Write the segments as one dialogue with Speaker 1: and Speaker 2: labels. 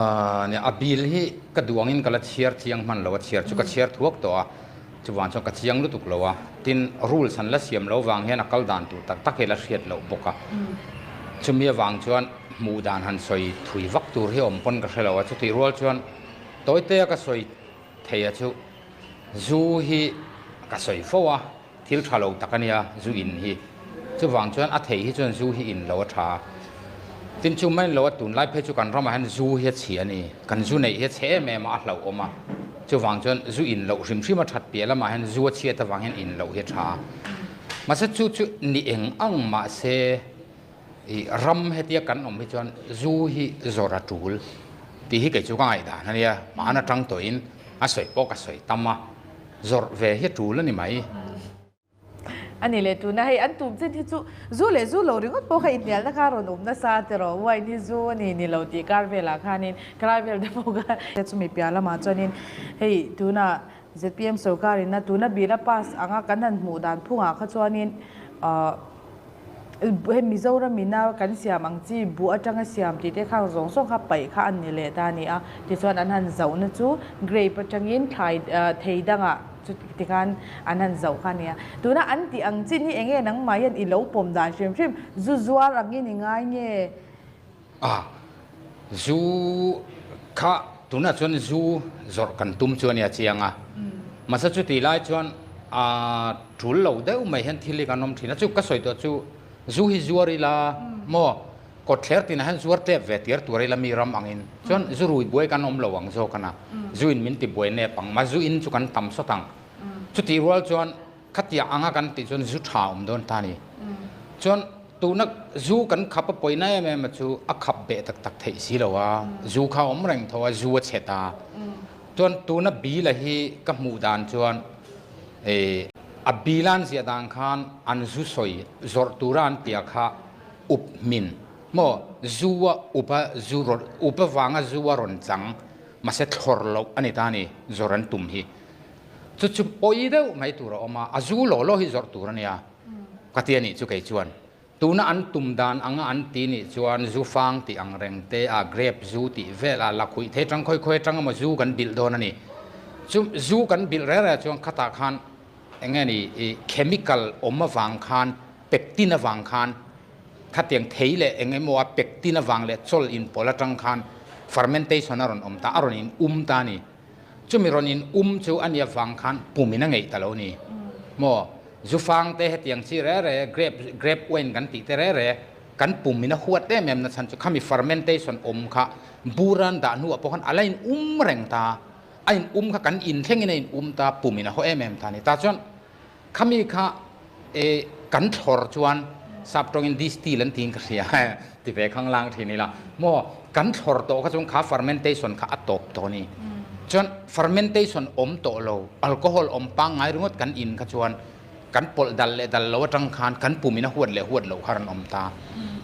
Speaker 1: Nia, a bill hi ka duh angin ka la chhiar chiang hman lo a, chhiar chu ka chhiar thuak tawh a, chuvang chuan ka chiang lutuk lo a, tin rules an la siam lo vang hian a kal dan tur tak tak hi la hriat loh bawk a, chumi avang chuan hmuh dan han sawi thui vak tur hi awm pawn ka hre lo a, chutih rual chuan tawitea ka sawi thei a chu zu hi ka sawi fo a. Thil tha lo tak a nia, zu in hi. Chuvang chuan a thei hi chuan zu hi in lo a tha. Tin chu mai lo a tunlai phei chu kan ramah hian zu hi a chhi a ni. Kan zu neih hi a chhe em em a, a hlauhawm a. Chuvang chuan zu in loh hrim hrim a that piah lamah hian zu a chhiat avang hian in loh hi a tha. Mahse chu chu ni eng ang mahse i ram hetia kan awm hi chuan zu hi zawrh a tul tih hi kei chu ka ngaihdan a nia. Hmaan atang tawhin a sawi pawh ka sawi tam a. Zawrh ve hi a tul a ni mai.
Speaker 2: A ni leh tuna hei an tum chin hi chu zu leh zu lo ringawt pawh kha inhnialna kha rawn awm nasa tiraw wine hi zu a ni ni lo tih kar velah khanin kar vel te pawh kha chumi piah lamah chuanin hei tuna zpm sorkarin a tuna bill a pass anga kan han hmuh dan phungah kha chuanin ahh Hei Mizoram ina kan siam ang chi buh atanga siam tih te khang zawng zawng kha paih kha an ni leh ta a ni a. Tichuan an han zohna chu grape atangin thlai thei dangah chu tikhan an han zoh kha a ni a. Tuna an tih ang chin hi enge nangmah hian i lo pawm dan hrim hrim zu zuar angin i ngai nge?
Speaker 1: A, zu kha tunah chuan zu zawrh kan tum chu a nia chiang a, mahse chutih lai chuan a tul lo deuh mai hian thil hi kan awm thin a, chu ka sawi tawh chu zu hi zuar ila maw kawtthler tinah hian zuar tep ve tir tur ila mi ram angin chuan zu rui buai kan awm lo ang zawk a na, zu in min ti buai nep ang, mahse zu in chu kan tam sawt ang, chutih rual chuan Khatiang anga kan tih chuan zu tha awm dawn ta a ni. Chuan tuna zu kan khap a pawina em em a chu a khap beh tak tak theih si lo a, zu kha awm reng tho a, zu a chhe ta. Chuan tuna bila hi ka hmuh dan chuan a bila an ziah dan khan an zu sawi zawrh tura an tia kha up hmin maw zu a up a zu rawn up avanga zu a rawn chang mahse thlawr loh a ni ta a ni zawrh an tum hi. Chu chu pawi deuh mai tur a awm a, a zu law law hi zawrh tur a nia ka ti a nih chu kei chuan. Tuna an tum dan anga an ti nih chuan zu fang tih ang reng te a, grape zu tih vel a, lakhuih thei tang khawi khawi atang emaw zu kan bilh dawn a ni. Chu zu kan bilh reng reng chuan khatah khan eng nge ni i chemical awm avang khan pectin avang khan khatiang thei leh eng emaw a pectin avang leh chawl inpawlh atang khan fermentation a rawn awm ta, a rawn in um ta a ni. Chumi rawn in um chu a nia vang khan pum in a ngeih ta lo ni maw? Zufang te hetiang chi re re, grape, grape wine kan tih te re re kan pum in a huat em em na chhan chu khami fermentation awm kha bur an dah hnuah pawh khan a la in um reng ta, a in um kha kan in thleng in a in um ta, pum in a haw em em ta a ni. Tah chuan Khami kha e kan thlawr chuan sap tawngin distill an tiin ka hria ti ve khang lang thin ila maw kan thlawr tawh kha chuan kha fermentation kha a tawp tawh a ni. Chuan fermentation awm tawh lo alcohol awm pangngai ringawt kan in kha chuan kan pawlh dal leh dal lo atang khan kan pum in a huat leh huat loh kha rawn awm ta.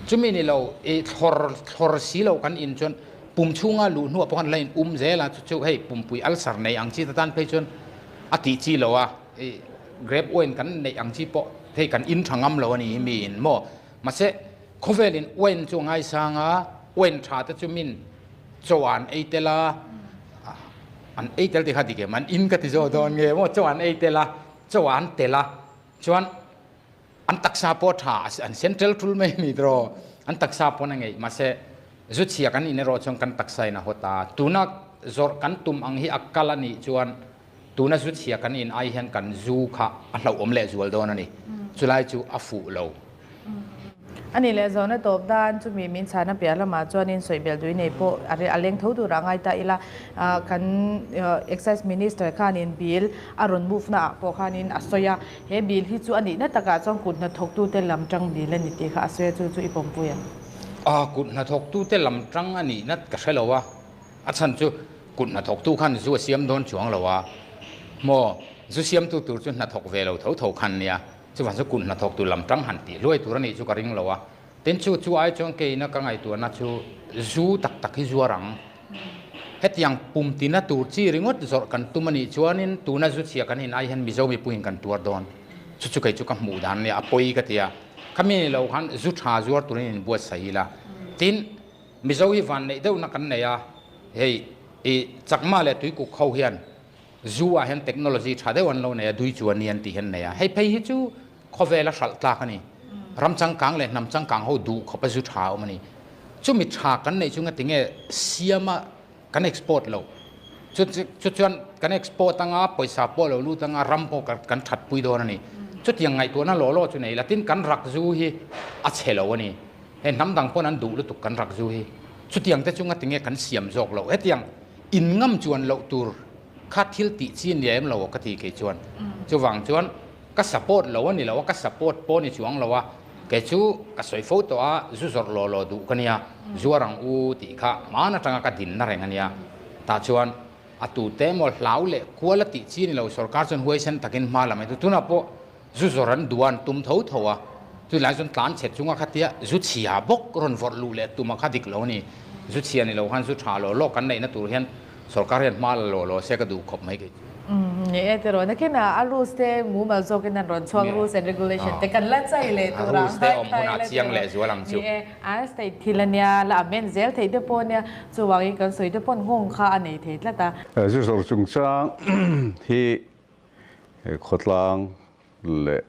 Speaker 1: Chumi ni lo i thlawr thlawr si lo kan in chuan pum chhunga luh hnuah pawh khan la in um zel a chu chu hei pumpui ulcer nei ang chi te tan phei chuan a tih chi lo a. I grape wine kan neih ang chi pawh hei kan in tha ngam lo a ni hi mi in maw? Mahse khawvel in wine chu a ngaisang a, wine tha te chu min chaw an ei tel a, an ei tel tih kha dik em? An in ka ti zawk dawn nge maw? Chaw an ei tel a, chaw an tel a, chuan an taksa pawh a tha, an sen tel tul mai a ni tiraw? An taksa pawn a ngeih, mahse zu chhia kan in erawh chuan kan taksa in a haw ta. Tuna zawrh kan tum ang hi a kal a nih chuan Tuna zu chhia kan in ai hian kan zu kha a hlauhawm leh zual dawn a ni. Chulai chu a fuh lo.
Speaker 2: A nih leh zawhna tawp dan chumi min chhana piah lamah chuanin sawihbel tui nei pawh a leng tho turah ngai ta ila. Kan Excise Minister khanin bill a rawn move naah pawh khanin a sawi a. He bill hi chu a nihna takah chuan kut hnathawktute lam tang bill a ni tih kha a sawi a, chu chu i pawmpui ang.
Speaker 1: Kut hnathawktute lam tang a nihna ka hre lo a. A chhan chu kut hnathawktu khan zu a siam dawn chuang lo a, maw zu siamtu tur chu hnathawk ve lo tho tho khan nia, chuvang chu kut hnathawktu lam tang han tih hluai tur a nih chu ka ring lo a, tin chu chu ai chuan keina ka ngaihtuahna chu zu tak tak hi zuar ang. Hetiang pum tina tur chi ringawt zawrh kan tum a nih chuanin tuna zu chhia kan in ai hian Mizo mipuiin kan tuar dawn. Chu chu kei chu ka hmuh dan a nia, a pawi ka ti a, khami ni lo khan zu tha zuar turin inbuatsaih ila, tin, Mizo hi van neih deuhna kan nei a, Hei i Chakma leh Tuikuk ho hian zu ah hian technology tha deuh an lo nei a, dui chu a ni an tih hi an nei a. Hei phei hi chu khawvela hralh tlak a ni. Ram changkang leh hnam changkang ho duh khawp a zu tha a awm a ni. Chumi tha kan neih chu ngatinge siama kan export loh. Chu chu chuan kan export anga pawisa pawh lo lut anga ram pawh kan that pui dawn a ni. Chutiang ngaihtuahna law law chu nei la tin kan rak zu hi a chhe lo a ni. Hei hnam dang pawn an duh lutuk kan rak zu hi. Chutiang te chu ngatinge kan siam zawk loh. Hetiang in ngam chuan loh tur kha thil tih chi nia em lo aw ka ti kei chuan. Chuvang chuan ka support lo a ni lo a, ka support pawh ni chuang lo a, kei chu ka sawi fo tawh a, zu zawrh law law duh ka nia, zuar ang u tih kha hman atanga ka dinna reng a nia. Tah chuan a tute emaw hlau leh kual a tih chi ni lo, sorkar chuan huaisen takin hma la mai tu. Tunah pawh zu zawrh an duh a, an tum tho tho a, chulai chuan tlan chhe chunga khatia zu chhia bawk rawn vawrh luh leh tum a kha dik lo a ni. Zu chhia ni lo khan zu tha law law kan neihna tur hian Sorkar hian hma la law law se ka duh khawp mai kei chu.
Speaker 2: Ni e tiraw, nakin ah a rules te mumal zawkin an rawn chhuak, rules and regulation te kan la chai leh tur ang.
Speaker 1: A rules te awm hunah chiang leh zual ang chu.
Speaker 2: Ni e, a state thil a nia, la amend zel theih te pawh a nia, chuvangin kan sawi te pawn nghawng kha a nei thei tlat a.
Speaker 3: Zu zawrh chungchang hi khawtlang leh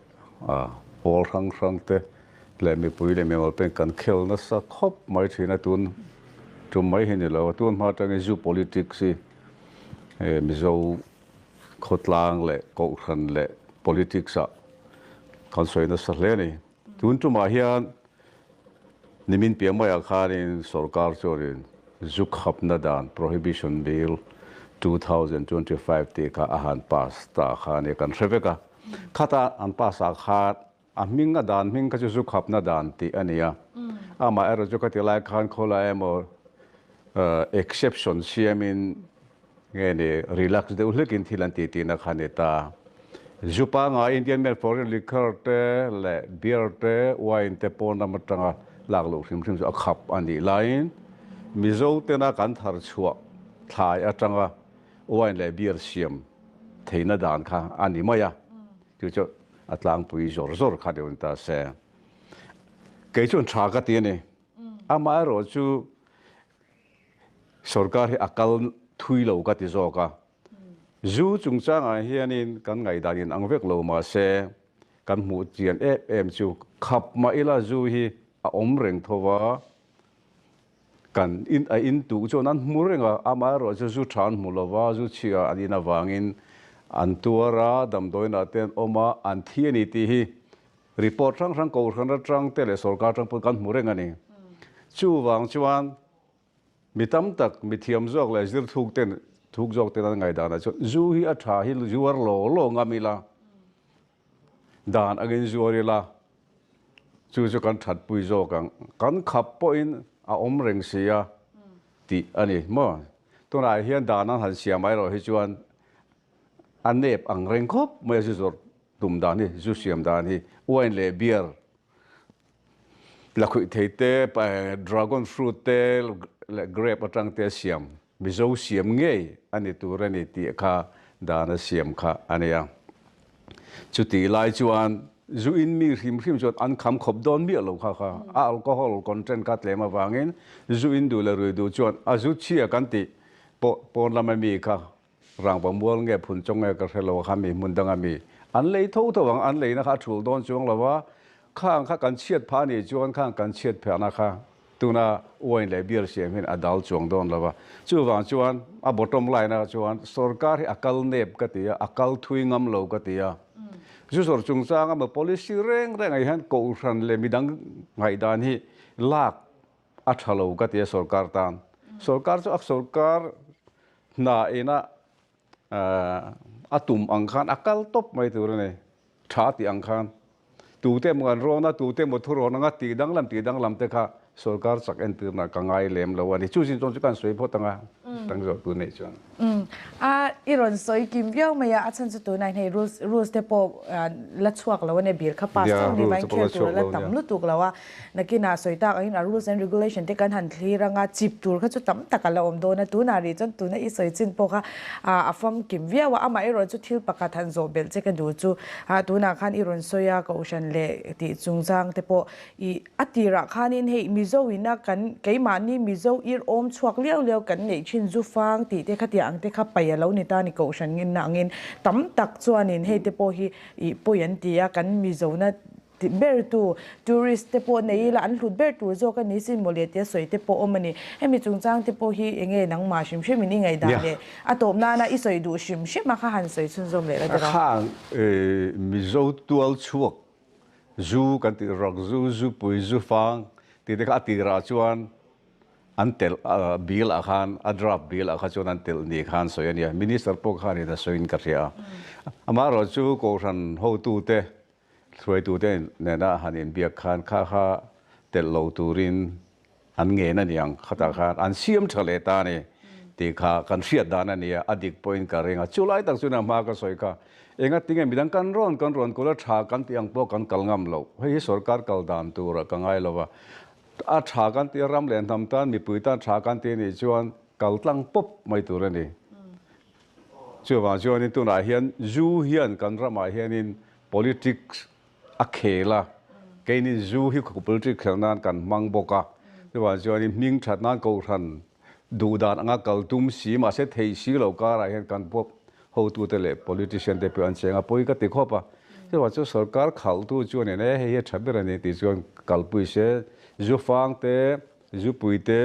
Speaker 3: pawl hrang hrang te leh mipui leh mimal peng kan khel nasa khawp mai thin a, tun tum mai hi ni lo a, tun hma atangin zu politics hi Mizo khawtlang leh Kohhran leh politics ah kan sawi nasa hle a ni. Tun tumah hian nimin piah maiah khanin sorkar chuanin zu khapna dan Prohibition Bill 2025 tih kha a han pass ta kha a ni kan hre vek a. Khata an pass ah khan a hming a dan hming kha chu zu khapna dan tih a ni a. Amaherawhchu chu khati lai khan khawlai emaw exception siamin Nge ni, relax deuh hlekin thil an ti tihna kha a ni ta. Zu pangai Indian men foreign liquor te leh beer te, wine te pawn lam atanga lak loh hrim hrim chu a khap a nih laiin Mizo tena kan thar chhuah thlai atanga wine leh beer siam theihna dan kha a ni mai a, chu chu a tlangpui zawr zawr kha deuh a ni ta se. Kei chuan tha ka ti a ni. Amaherawhchu Sorkar hi a kal thui lo ka ti zawk a. Zu chungchangah hianin kan ngaihdan in ang vek lo mahse kan hmuh chian em em chu khap mah ila zu hi a awm reng tho va, kan in a in tuh chuan an hmu reng a, amaherawhchu zu tha an hmu lo va, zu chhia an in avangin an tuar a, damdawiinah te an awm a, an thi a ni tih hi report hrang hrang kohhran atang te leh sorkar atang pawh kan hmu reng a ni. Chuvang chuan Mi tam tak, mi thiam zawk leh zir thuk ten, thuk zawk ten an ngaihdan ah chuan zu hi a tha hi zuar law law ngam ila, dan angin zuar ila, chu chu kan that pui zawk ang, kan khap pawhin a awm reng si a tih a ni maw. Tunah hian dan an han siam mai erawh hi chuan a nep ang reng khawp mai a zu zawrh tum dan hi, zu siam dan hi, wine leh beer Lakhuih thei te, dragon fruit te leh grape atang te a siam, Mizo siam ngei a ni tur a ni tih kha dan a siam kha a nia. Chutih lai chuan zu in mi hrim hrim chuan an kham khawp dawn miah lo kha kha a alcohol content kha tlem avangin zu in duh leh rui duh chuan a zu chhia kan tih pawh pawn lama mi kha Rangva mual nge phun chawng nge ka hre lo a kha mi hmun danga mi an lei tho tho ang, an leina kha a thul dawn chuang lo a, khang kha kan chhiat phah anih chuan khang kan chhiat phehna kha tuna wine leh beer siam hian a dal chuang dawn lo a, chuvang chuan a bottom line ah chuan sorkar hi a kal nep ka ti a, a kal thui ngam lo ka ti a, zu zawrh chungchanga maw policy reng reng ah hian kohhran leh midang ngaihdan hi lak A tha lo ka ti a sorkar tan. Sorkar chu a sorkar hna ina a tum ang khan a kal tawp mai tur a ni. Tha tih ang khan. Tute emaw an rawn a, tute emaw thu rawn anga tih danglam tih danglam te kha sorkar chak entirna ka ngai lem lo a ni. Chu zin chuan chu kan sawi phawt ang a, tang zawh tu neih chuan.
Speaker 2: Umm a i rawn sawi kim viau mai a, a chhan chu tunah hian hei rules rules te pawh la chhuak lo a nia bill kha pass chauh ni vangin khel tur a la tam lutuk lo a, nakinah sawi tak angin a rules and regulation te kan han thlir anga chip tur kha chu tam tak a la awm dawn a, tunah rih chuan tuna i sawi chin pawh kha a famkim viau a, amaherawh chu thil pakhat han zawh belh che ka duh chu tunah khan i rawn sawi a kohhran leh tih chungchang te pawh I a tirah khanin hei Mizo ina kan keimahni Mizo ir awm chhuak liau liau kan neih thin zu fang tih te kha tiah ang te kha pai a lo ni ta ni kohhran ngenna angin tam tak chuanin hei te pawh hi ih pawi an ti a kan Mizona ti ber tu tourist te pawh nei ila an hlut ber tur zawk a ni sin mawle tia sawi te pawh awm a ni. Hemi chungchang te pawh hi enge nangmah hrim hrim in i ngaihdan leh a tawp nana i sawi duh hrim hrim a kha han sawi chhunzawm leh la tiraw?
Speaker 3: Khang Mizo tual chhuak Zu kan tih rawk zu, zu pui, zu fang tih te kha a tirah chuan an telh bill ah khan a draft bill ah kha chuan an telh ni khan sawi a nia. Minister pawh khanin a sawiin ka hria a. Amaherawhchu Kohhran hotute, hruaitute nena han inbiak khan kha kha telh lo turin An ngen a niang, khatah khan an siam tha leh ta a ni tih kha kan hriat dan a nia, a dik pawhin ka ring a. Chu lai tak chuan a hma ka sawi kha, engatinge midang kan rawn kan rawn kul a tha kan tih ang pawh kan kal ngam loh. Hei hi sorkar kal dan turah ka ngai lo va, a tha kan tih a ram leh hnam tan mipui tan tha kan tih anih chuan kal tlang pawp mai tur a ni. Chuvang chuanin tunah hian zu hian kan ramah hianin politics a khel a, keini zu hi politic khelh nan kan hmang bawk a, chuvang chuanin hming that nan kohhran duh dan anga kal tum si mahse thei si lo karah hian kan pawp hotute leh politician te pawh an cheng a, pawi ka ti khawp a, chuvang chu sorkar khalhtu chuanin e hei hi a tha ber a ni tih chuan kalpui se zu fang te zu pui te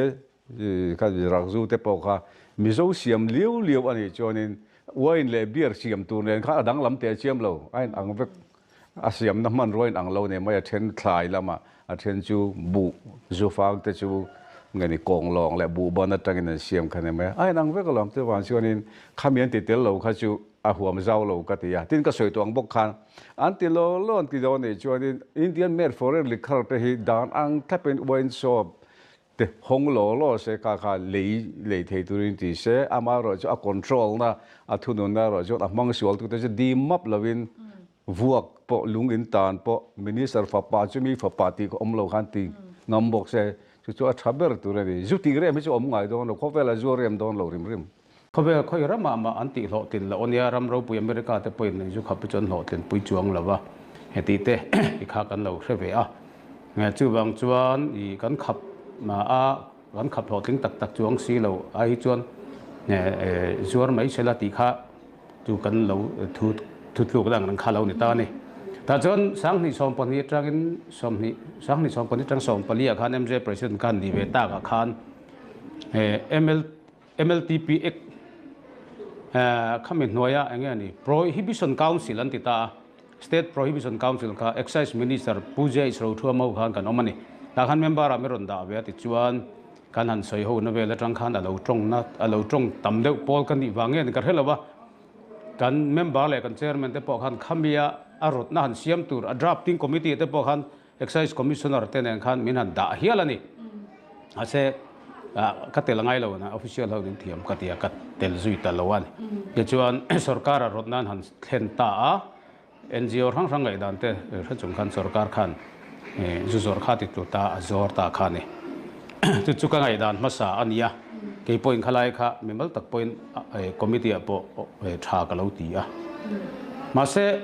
Speaker 3: Kha rakzu te pawh kha Mizo siam liau liau a nih chuanin wine leh beer siam tur nen khan a danglam teh chiam lo, a in ang vek. A siamna hmanrua in ang lo nen mai a then thlai lama a then chu buh zu fang te chu nge ni kawng lawng leh buh ban atangin an siam kha ni mai a, a in ang vek alawm. Chuvang chuanin khami an ti tel lo kha chu a huam zau lo ka ti a, tin ka sawi tawh ang bawk khan an ti lo lo an ti dawn nih chuanin Indian made foreign liquor te hi dan ang thlapin wine shop Te hawng law law se kha kha lei lei thei turin ti se, amaherawh chu a control na, a thununna erawh chuan a hmang sual tute chu dim map lovin vuak pawh lung in tan pawh minister fapa chu mi fapa tih kha awm lo khan ti ngam bawk se, chu chu a tha ber tur a ni. Zu tih rem hi chu awm ngai dawn lo, khawvela zu a rem dawn lo rim rim.
Speaker 4: Khawvel khawi ramah mah an tih hlawhtlin loh ania, ram ropui America te pawhin zu khap hi chu an hlawhtlin pui chuang lo va, heti te i kha kan lo hre ve a. Chuvang chuan i kan khap a, kan khap hlawhtling tak tak chuang si lo ai hi chuan zuar mai sela tih kha chu kan lo thu thutluk dan ang kha lo ni ta a ni. Tah chuan 2012 atangin 20 2012 atang 14 ah khan MJ President khan ni ve tak ah khan ML MLTP Act khami hnuaia eng nge a ni Prohibition Council an ti ta a, State Prohibition Council kha Excise Minister Pu JH Rothuam ho khan kan awm a ni. Tah khan member ah mi rawn dah ve a ti chuan kan han sawi ho na vel atang khan a lo tawng na a lo tawng tam deuh pawl ka nih vang nge ni ka hre lo a, kan member leh kan chairman te pawh khan khamia a rawtna han siam tur a drafting committee te pawh khan Excise Commissioner te nen khan min han dah hial a ni. Mahse, ka tel a ngai lo na official ho in thiam ka ti a, ka tel zui ta lo a ni. Tichuan, sorkar a rawt nan han thlen ta a, NGO hrang hrang ngaihdan te hre chung khan sorkar khan zu zawr kha ti tlu ta a zawr ta kha a ni. Chu chu ka ngaihdan hmasa a ni a, kei pawhin khalai kha mimal tak pawhin committee ah pawh tha ka lo ti a. Mahse,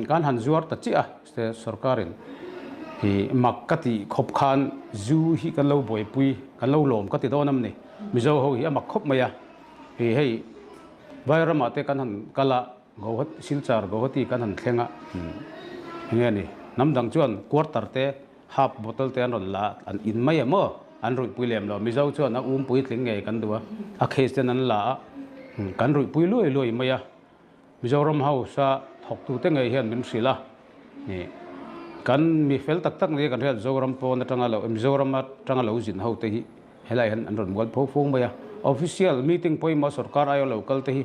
Speaker 4: kan han zuar ta chiah a. State sorkarin hi mak ka tih khawp khan zu hi kan lo buaipui, kan lo lawm ka ti dawn am ni. Mizo ho hi a mak khawp mai a. Hi hei Vairamah te kan han kal a, Guwahati, Silchar, Guwahati kan han thleng a, enge ni, hnam dang chuan quarter te, half bottle te an rawn la a, an in mai em aw, an ruihpui lem lo. Mizo chuan a um puitling ngei kan duh a, a case ten an la a, kan ruihpui luai luai mai a. Mizoram House a thawktute ngei hian min hrilh a, ih kan mi fel tak tak nia kan hriat Zoram pawn atanga lo Mizoram atanga lo zin ho te hi helai hian an rawn mual pho fung mai a, official meeting pawimawh sorkar aia lo kal te hi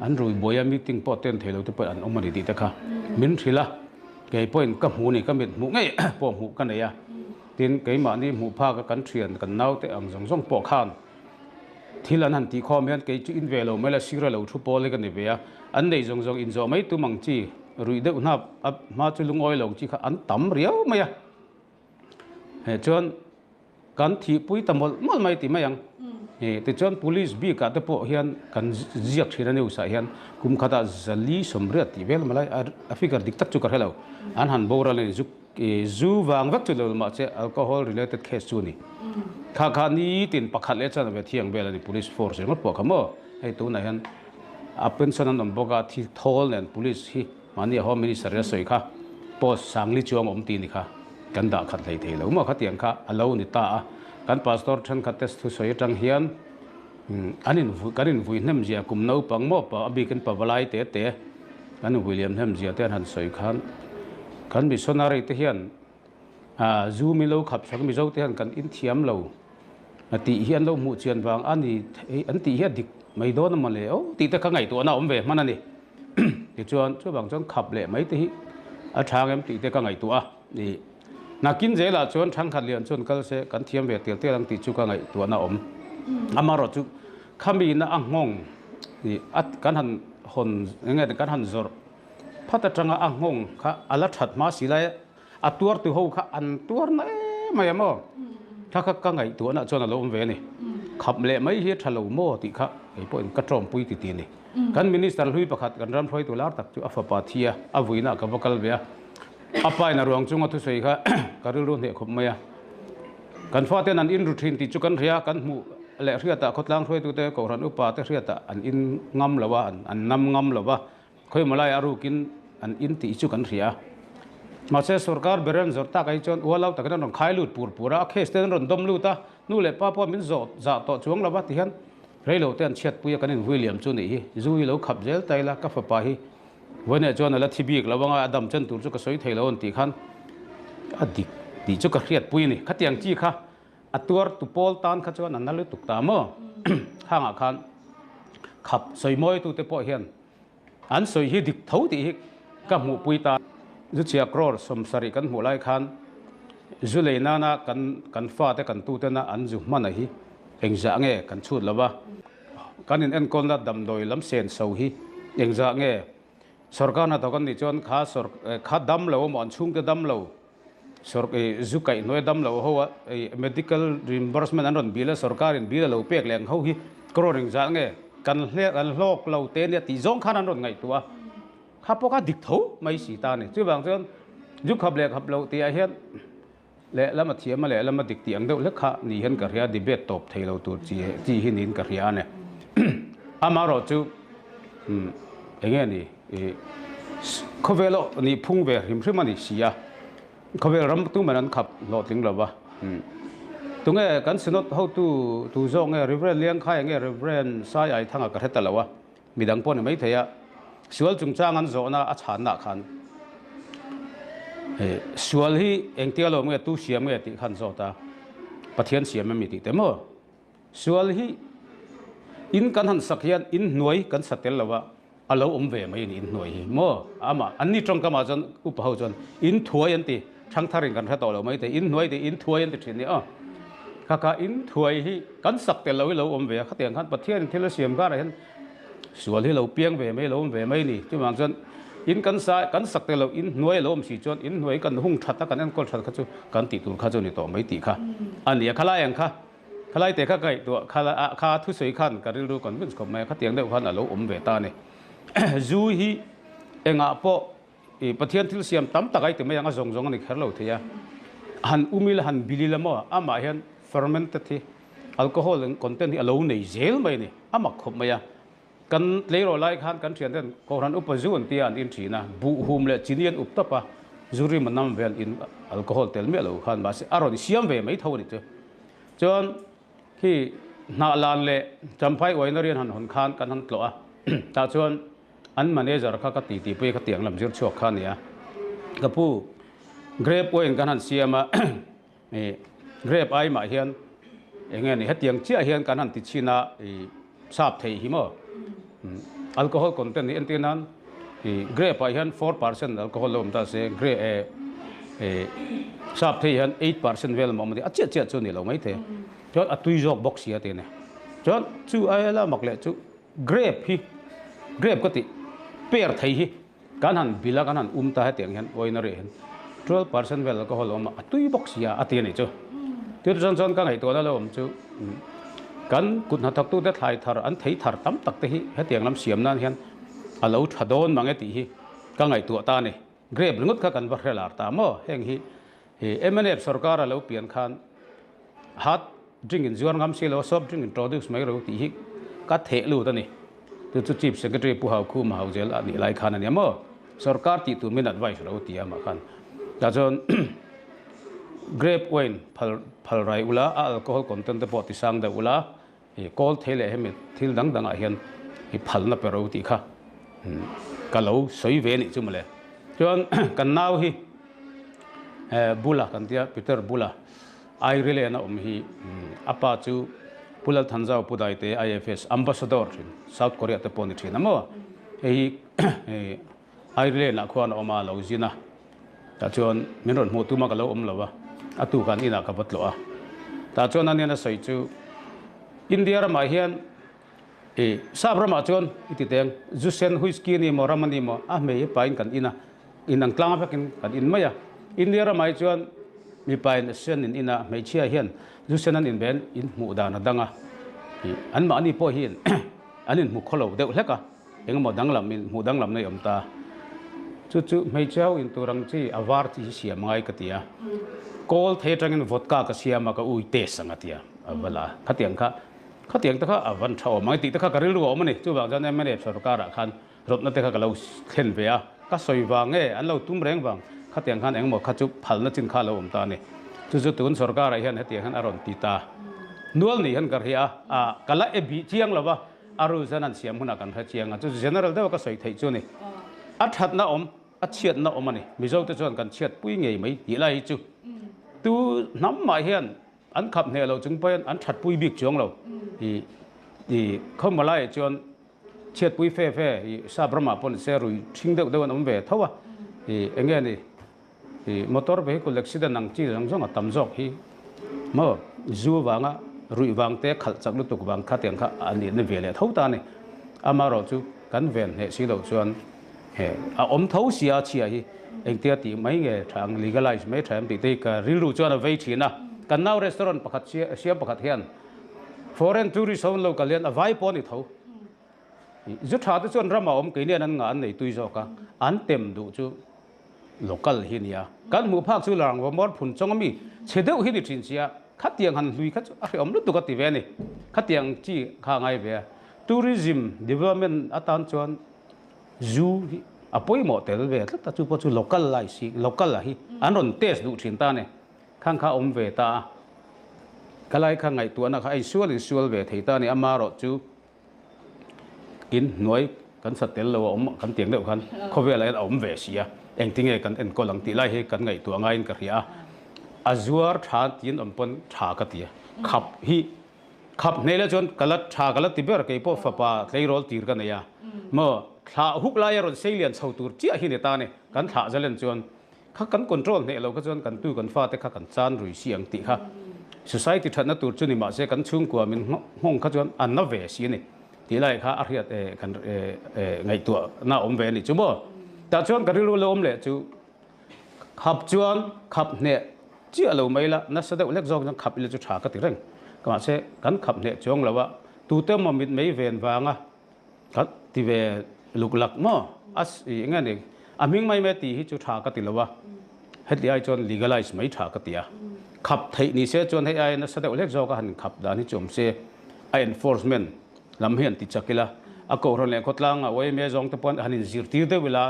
Speaker 4: an rui buai a meeting pawh ten thei lo te pawh an awm a ni tih te kha min hrilh a, kei pawhin ka hmu ni ka mit hmuh ngei pawh hmuh ka nei a, tin keimahni hmuh phak a kan thian kan naute ang zawng zawng pawh khan. Thil an han tih khawm hian kei chu in ve lo mai la sir a lo thu pawl hi ka ni ve a, an nei zawng zawng inzawh mai tum ang chi ruih deuh hnap a hma chu lungawi lo chi kha an tam riau mai a. He chuan kan thihpui ta mawlh mawlh mai ti mai ang. Tichuan police bikah te pawh hian kan ziak thin a news ah hian kum khatah zali sawmriat tih vel malai a figure dik tak chu ka hre lo. An han boral a ni zu zu vang vek chu lo mahse alcohol related case chu a ni. Kha kha nitin pakhat leh chuan ve thiang vel a ni police force ringawt pawh kha maw. Hei tunah hian a pension an awm bawk a thi thawl nen police hi Mahni a Home Minister a sawi kha post sangli chuang awm ti ni kha kan dah khat hlei thei lo maw khatiang kha a lo ni ta a, kan pastor thenkhat te thusawi atang hian an in kan in vui hnem zia kum naupang maw pa a bikin pavalai te te kan in vui liam hnem zia te an han sawi khan kan missionary te hian zu min lo khap sak Mizo te hian kan in thiam lo tih hi an lo hmuh chian vang a ni an tih hi a dik mai dawn a maw le aw tih te kha ngaihtuahna a awm ve hman a ni. Tichuan, chuvang chuan khap leh mai te hi a tha ngem tih te ka ngaihtuah a ni. Nakin zelah chuan thangkhat lian chuan kal se kan thiam ve tel tel ang tih chu ka ngaihtuahna a awm. Amaherawh chu khamina a nghawng ni a kan han hawn eng nge kan han zawrh phat atanga a nghawng kha a la that hma si lai a, A tuartu ho kha an tuar na em mai a maw? Kha kha ka ngaihtuahna chuan a lo awm ve a ni. Khap leh mai hi a tha lo maw tih kha kei pawhin ka tawmpui ti ti a ni. Kan Minister hlui pakhat kan ram hruaitu lar tak chu a fapa thi a, a vuinaah ka va kal ve a. A pa in a ruang chunga thusawi kha ka rilru hneh khawp mai a. Kan faten an inru thin tih chu kan hria, kan hmuh leh hriatah khawtlang hruaitute Kohhran upa te hriatah an in ngam lo a, an nam ngam lo va. Khawimaw lai a rukin an in tih chu kan hria a. Mahse sorkar ber an zawrh tak ah hi chuan ualau takin an rawn khai lut pur pur a, a case te an rawn dawm lut a, nu leh pa pawh min zawh zah tawh chuang lo va ti hian reilo te an chhiatpui a kan in vui liam chu nih hi. Zu hi lo khap zel ta ila ka fapa hi vawiinah chuan a la thi bik lo anga a dam chen tur chu ka sawi thei lo an tih khan a dik tih chu ka hriatpui a ni. Khatiang chi kha A tuar tu pawl tan kha chuan a na lutuk ta maw? Khangah khan khap sawi mawi tute pawh hian an sawi hi dik tho tih hi ka hmuhpui ta. Zu chhia crore sawmsarih kan hmuh lai khan zu lei nana kan kan fate kan tutena an zu hman a hi engzah nge kan chhut lo va, kan in enkawlna damdawi lam sen so hi engzah nge sorkar hnathawk an nih chuan kha sawr kha dam lo emaw an chhungte dam lo Sawr i zu kaih hnuai dam lo ho a i medical reimbursement an rawn bil a sorkar in bil a lo pek leh ang ho hi crore engzah nge kan hle kan hlawk lo te nia tih zawng khan an rawn ngaihtuah a kha pawh kha dik tho mai si ta a ni. Chuvang chuan zu khap leh khap loh tih ah hian lehlam a thiam a lehlam a dik tih ang deuh hlek kha ni hian ka hria debate tawp thei lo tur chi chi hi niin ka hria a ni. Amaherawhchu eng nge ni? I khawvel aw nih phung ve hrim hrim a ni si a, khawvel ram tuman an khap hlawhtling lo va. Tunge kan Synod hotu tu zawk nge Reverend Liangkhai nge Reverend Sai Aithanga ka hre ta lo a, midang pawh ni maithei a, sual chungchang an zawhna a chhanna khan sual hi engtia lo nge tu siam nge tih khan zawt a, Pathian siam em i tih te maw? Sual hi in kan han sak hian in hnuai kan sa tel lo a, a lo awm ve mai a ni in hnuai hi maw? Amah an ni tawngkam ah chuan upa ho chuan in thuai an ti, thangthar in kan hre tawh lo mai thei, in hnuai tih in thuai an ti thin ni aw. Kha kha in thuai hi kan sak tel lo hi lo awm ve a, khatiang khan Pathian in thil a siam karah hian sual hi lo piang ve mai, lo awm ve mai ni. Chuvang chuan in kan sa kan sak tel lo in hnuai a lo awm si chuan in hnuai kan hung that a kan enkawl that kha chu kan tih tur kha chu ni tawh mai tih kha a ni a, khalai ang kha. Khalai te kha ka ngaihtuah kha a kha thusawi khan ka rilru convince khawp mai a, khatiang deuh khan a lo awm ve ta a ni. Zu hi engah pawh i Pathian thil siam tam tak ai ti mai ang a zawng zawng a ni kher lo thei a, han um ila han bil ila maw amah hian fermented hi alcohol content hi a lo nei zel mai a ni, a mak khawp mai a. Kan tleirawl lai khan kan thian ten Kohhran upa zu an tia an in thin a, buh hum leh chini an up tawp a, zu rim a nam ve an in alcohol tel miah lo khan mahse a rawn siam ve mai tho a ni chu. Chuan khi hnah lan leh Champhai uaina rian han hawn khan kan han tlawh a, tah chuan an manager kha ka titi pui a khatiang lam zir chhuak kha a ni a, ka pu grape wine kan han siam a, I grape ai mah hian eng nge ni hetiang chiah hian kan han ti chhin a i sap thei hi maw alcohol content hi entir nan i grape ah hian 4% alcohol lo awm ta se grape e e sap thei hian 8% vel a awm a chiah chiah chu ni lo mai thei chuan a tui zawk bawk si a ti a ni. Chuan chu aia la mak leh chu grape hi grape ka tih per thei hi kan han bil a kan han um ta hetiang hian winery ah hian 12% vel alcohol a awm a, a tui bawk sia a ti a nih chu. Tih chuan chuan ka ngaihtuahna lo awm chu kan kut hnathawktute thlai thar an thei thar tam tak te hi hetiang lam siam nan hian a lo tha dawn mang e tih hi ka ngaihtuah ta a ni. Grape ringawt kha kan va hre lar ta maw? Heng hi mnf sorkar a lo pian khan hard drink in zuar ngam si lo a, soft drink introduce mai ro tih hi ka theh lut a ni. Chu chu Chief Secretary Pu Haukhuma Hauzel a nih lai khan a nia maw? Sorkar tih tur min advice lo ti a mah khan. Tah chuan grape wine phal phal rai ula, a alcohol content te pawh ti sang deuh ula, I kawl thei leh hemi thil dang dangah hian i phalna pe ro tih kha ka lo sawi ve anih chu mawle. Chuan kan nau hi Bula kan tia Peter Bula Ireland a awm hi a pa chu Pu Lalthanzau Pu Daite IFS Ambassador thin South Korea te pawh ni thin a maw. Hei hi Ireland ah khuan a awm a lo zin a, tah chuan min rawn hmuh tum a ka lo awm lo a, a tu khan inah ka va tlawh a. Tah chuan a nen a sawi chu India ramah hian i sap ramah chuan i ti teng zu sen whisky a ni maw ram a ni maw a hmei pain kan in a, in ang tlang vekin kan in mai a. India ramah hi chuan mipain a sen in in a, hmeichhia hian zu sen an in ve in hmuh dan a dang a, i anmahni pawh hian an inhmu khawlo deuh hlek a. Engemaw danglam in hmuh danglam na i awm ta. Chu chu hmeichhe ho in tur ang chi a var chi hi siam ngai ka ti a. Kawl thei atangin vodka ka siam a ka ui test ang a ti a, a va la a. Khatiang kha, khatiang te kha a van tha awm ang tih te kha ka rilru a awm a ni. Chuvang chuan mnf sorkar ah khan rawtna te kha ka lo thlen ve a. Ka sawi vang nge an lo tum reng vang khatiang khan engemaw kha chu phalna chin kha a lo awm ta a ni. Chu chu tun sorkar ah hian hetiang hian a rawn ti ta nual ni hian ka hria a, ka la e bih chiang lo va. A rules an an siam hunah kan hre chiang a, chu chu general deuha ka sawi theih chu a ni. A thatna awm, a chhiatna awm a ni. Mizo te chuan kan chhiatpui ngei mai tih lai hi chu tu hnam mah hian an khap hneh lo chung pawhin an thatpui bik chuang lo. I i khawmba laiah chuan chhiatpui fe fe i sap ramah pawh ni se rui ṭhing deuh deuh an awm ve tho a. I eng nge ni? I motor vehicle accident ang chi zawng zawng a tam zawk hi maw zu vanga ruih vang te khalh chak lutuk vang kha tiang kha a nih na ve leh tho ta a ni. Amaherawh chu kan ven hneh si loh chuan he a awm tho sia chhia hi engtia tih mai nge tha ang legalize mai tha em tih te hi ka rilru chuan a vei thin a. Kan nau restaurant pakhat siam pakhat hian foreign tourist ho an lo kal hian a vai pawh a ni tho. Zu tha te chuan ramah awm keinian an ngah an nei tui zawk a, an tem duh chu local hi nia. Kan hmuh phak chu Larang Vawmawr phun chawng ami chhe deuh hi ni thin sia, khatiang han hlui kha chu a hrehawm lutuk a ti ve a ni. Khatiang chi kha a ngai ve a. Tourism development atan chuan zu hi a pawimawh tel ve tlat a, chu pawh chu local lai si, local a hi an rawn test duh thin ta a ni. Khang kha awm ve ta a, khalai kha ngaihtuahna kha a insual insual ve thei ta a ni. Amaherawh chu In hnuai kan sa tel lo a awm kan tiang deuh khan khawvelah hian a awm ve si a, engtinge kan enkawl ang tih lai hi kan ngaihtuah ngaiin ka hria a, a zuar tha tiin awm pawn tha ka ti a, khap hi khap hneh la chuan ka la tha ka la ti ber keipawh fapa tleirawl tir ka nei a, maw thlah huk laia rawn sei lian chho tur chiah hi ni ta a ni, kan thlah zalen chuan Kha kan control hneh lo kha chuan kan tu kan fate kha kan chan rui si ang tih kha society thatna tur chu ni mahse kan chhungkua min nghawng kha chuan an na ve si a ni tih lai kha a hriat kan ngaihtuah na awm ve a nih chu maw. Tah chuan ka rilru lo awm leh chu khap chuan khap hneh chiah lo mai la nasa deuh hlek zawk chuan khap ila chu tha ka ti reng mahse kan khap hneh chuang lo a tute maw mitmei ven vanga Ka ti ve luk lak maw? A eng nge ni? A hming mai mai tih hi chu tha ka ti lo a, heti ai chuan legalize mai tha ka ti a. Khap theih ni se chuan hei ai nasa deuh hlek zawk a han khap dan hi chu awm se, a enforcement lam hi han ti chak ila, a kohhran leh khawtlang a yma zawng te pawh han inzirtir deuh ila,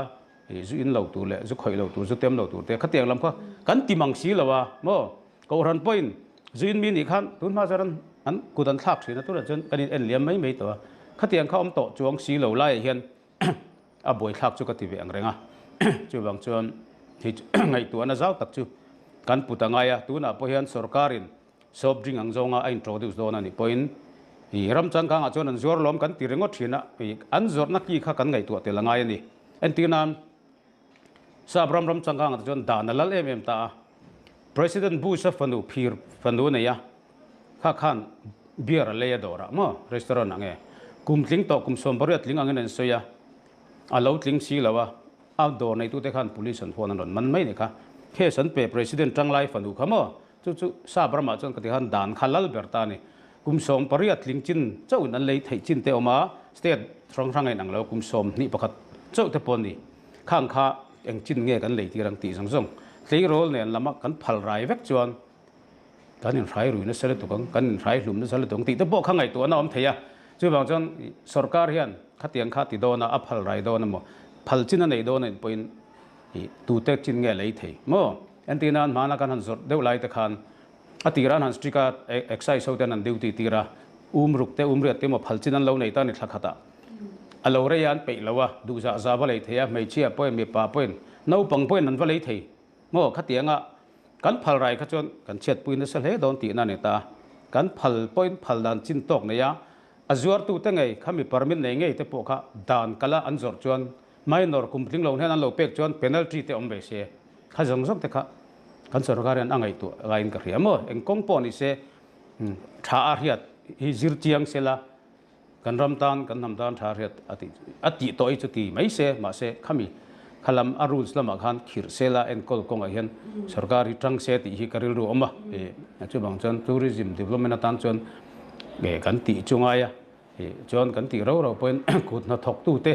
Speaker 4: zu in lo tur leh zu khawih lo tur, zu tem lo tur te khatiang lam kha kan ti mang si lo a maw? Kohhran pawhin zu in mi nih khan tun hma chuan an kut an thlak thin a, tunah chuan kan in en liam mai mai tawh a, khatiang kha awm tawh chuang si lo laiah hian a buaithlak chu ka ti ve ang reng a, chuvang chuan hei ngaihtuahna zau tak chu kan put a ngai a, tunah pawh hian sorkarin soft drink ang zawnga a introduce dawn a nih pawhin ih ram changkangah chuan an zuar lawm kan ti ringawt thin a, ih an zawrhna ki kha kan ngaihtuah tel a ngai a ni. Entir nan Sap ram ram changkangah te chuan dan a lal em em ta a, President Bush-a fanu phir fanu a nei a, kha khan Beer a lei a dawrah maw restaurant ah nge kum tling tawh kum 18 tling angin an sawi a, a lo tling si lo a, a dawr neitute khan police an phone an rawn man mai ni kha. Case an pe President Tanglai fanu kha maw chu chu sap ramah chuan ka ti khan dan kha lal ber ta a ni. Kum 18 tling chin chauhin an lei theih chin te awm a, state hrang hrang a inang lo kum 21 chauh te pawh a ni. Khang kha eng chin nge kan lei tir ang tih zawng zawng tleirawl nen lama kan phal rai vek chuan kan inhrai rui nasa lutuk ang, kan inhrai hlum nasa lutuk ang tih te pawh kha ngaihtuahna a awm thei a. Chuvang chuan sorkar hian khatiang kha ti dawn a, a phal rai dawn emaw, phal chin a nei dawn a in pawhin ih tute chin nge lei thei maw? Entir nan hmana kan han zawrh deuh lai te khan a tirah an han strict a, excise ho ten an duty tir a, um ruk te, um riat te emaw phal chin an lo nei ta a ni thla khatah. A lo rei a an peih lo a, duhzah zah va lei thei a, hmeichhia pawhin, mipa pawhin, naupang pawhin an va lei thei. Maw khatianga kan phal rai kha chuan kan chhiatpui nasa hle dawn tihna a ni ta. Kan phal pawhin phal dan chin tawk nei a, a zuartute ngei kha mi permit nei ngei te pawh kha dan kala an zawrh chuan minor kum tling lo hnen an lo pek chuan penalty te awm ve se. Kha zawng zawng te kha kan sorkar hian a ngaihtuah laiin ka hria maw. Eng kawng pawh ni se tha a hriat hi zir chiang sela Kan ram tan, kan hnam tan tha hriat a tih a tih tawh hi chu ti mai se, mahse khami kha lam a rules lamah khan khirh sela enkawl kawngah hian sorkar hi tang se tih hi ka rilru a awm a, ih chuvang chuan tourism development atan chuan nge kan tih chu ngai a, ih chuan kan tih rau rau pawhin kut hnathawktute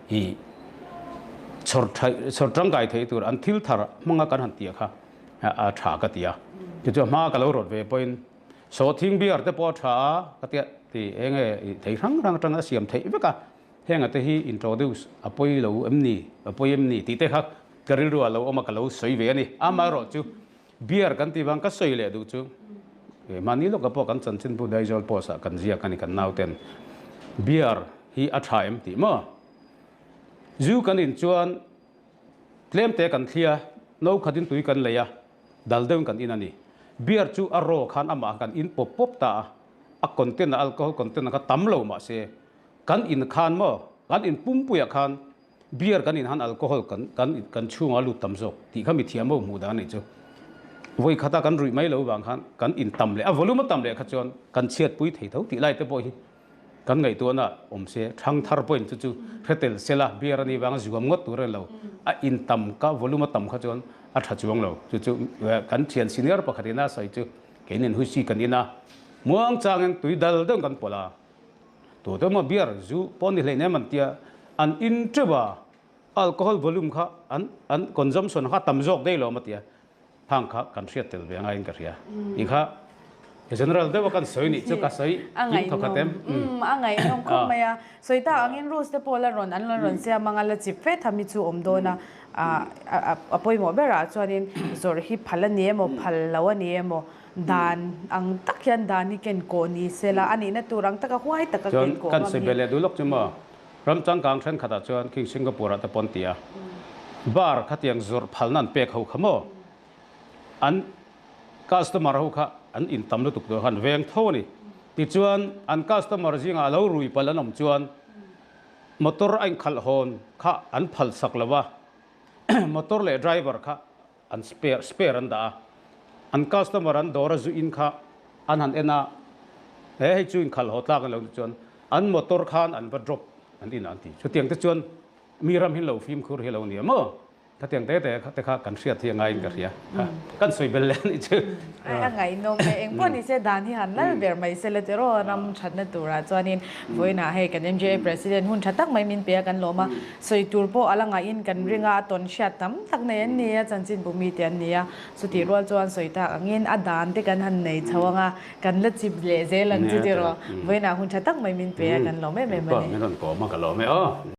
Speaker 4: ih chhawr tha chhawr tangkai thei tur an thil thar hmanga kan han tih kha a tha ka ti a, tichuan hma ka lo rawt ve pawhin. Sawhthing beer te pawh a tha a, ka tia ti eng nge i thei hrang hrang atanga a siam theih vek a, heng te hi introduce a pawi lo em ni, a pawi em ni tih te kha ka rilru ah lo awm a ka lo sawi ve a ni. Amaherawh chu beer kan tih vang ka sawi leh duh chu mahni lawkah pawh kan chanchinbu Daizawl Post ah kan ziak a ni kan nauten beer hi a tha em tih maw? Zu kan in chuan tlem te kan thlia, no khatin tui kan lei a, Dal deuhin kan in a ni. Beer chu a raw khan amah kan in pawp pawp ta a, a content a alcohol content a kha tam lo mah se, kan in khan maw, kan in pumpuiah khan beer kan in han alcohol kan kan kan chhungah a lut tam zawk tih kha mithiam ho hmuh dan a nih chu. Vawi khata kan ruih mai lo vang khan kan in tam leh a volume a tam leh kha chuan kan chhiatpui thei tho tih lai te pawh hi Kan ngaihtuahna awm se, thang thar pawhin chu chu hre tel se la, beer a nih vanga zuam ngawt tur a ni lo. A in tam ka, volume a tam kha chuan a tha chuang lo. Chu chu kan thian senior pakhatin a sawi chu keinin huisi kan in a, muang changin tui dal deuhin kan pawlh a, tu te maw beer zu pawh ni hleinem an tia, an in teuh a, alcohol volume kha an an consumption kha a tam zawk daih lo a tia. Hang kha kan hriat tel ve angaiin ka hria. Ti kha general deuha kan sawi nih chu ka sawi kim thawk khat em.
Speaker 2: A ngaihnawm khawp mai a. Sawi ta angin rules te pawh la rawn an la rawn siam anga la chip fe tham hi chu awm dawn a. A pawimawh berah chuanin zawrh hi phal a ni emaw phal lo a ni emaw dan ang tak hian dan hi ken kawh ni se la a nihna tur ang taka huai taka ken kawh ngam hi.
Speaker 4: Chuan kan sawi belh leh duh lawk chu maw Ram changkang thenkhatah chuan King Singapore-ah te pawn ti a, bar khatiang zawrh phalna an pek ho kha maw? An customer ho kha an in tam lutuk tawh khan veng tho a ni. Tichuan, an customer zingah a lo rui palh an awm chuan motor a inkhalh hawn kha an phal sak lo va, motor leh driver kha an spare spare an dah a, an customer an dawr a zu in kha an han en a, he hei chu inkhalh haw tlak a lo ni chuan an motor khan an va drop an in an ti. Chutiang te chuan mi ram hi lo fimkhur hi lo ni a maw? Khatiang te te te kha kan hriat hi a ngaiin ka hria. Kan sawi bel leh a nih chu.
Speaker 2: A ngaihnawm e. Eng pawh ni se dan hi han lal ber mai se la tiraw ram thatna turah chuanin vawiinah hei kan MJA President hun tha tak mai min pe a kan lawm a. Sawi tur pawh a la ngaihin kan ring a, a tawn hriat tam tak nei an ni a, chanchinbu mite an ni a. Chutih rual chuan sawi tak angin a dan te kan han nei chho ang a, kan la chip leh zel ang chu tiraw. Vawiinah hun tha tak mai min pe a, kan lawm em em a ni.
Speaker 4: Min rawn kawm a, ka lawm e aw.